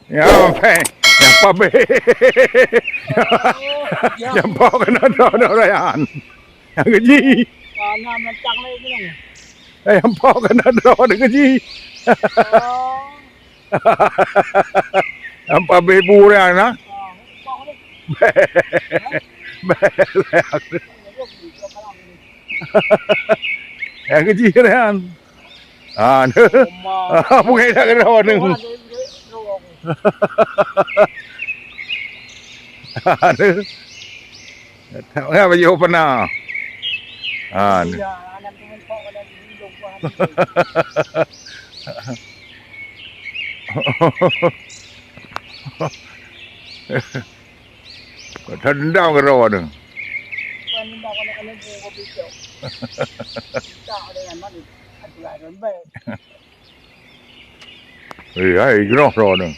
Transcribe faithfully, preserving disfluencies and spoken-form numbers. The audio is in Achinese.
Ya, peh. Nyang pabeh. Nyang pok keunoe droe-droe nyan. Nyang keujih. Ah, na meucang lé gunong. Eh, nyang pok keunoe droe keujih. Oh. Nyang pabeh bu nyan na. Ah, pok lé. Beh. Beh, beh. Nyang keujih nyan. Ha, neu. Oma. Peue nyang na keudroe neu. Ha, neu. Ngapa jauh pernah? Ha, neu. Tendang keudroe neu. Eh, hai, jroh droe neu.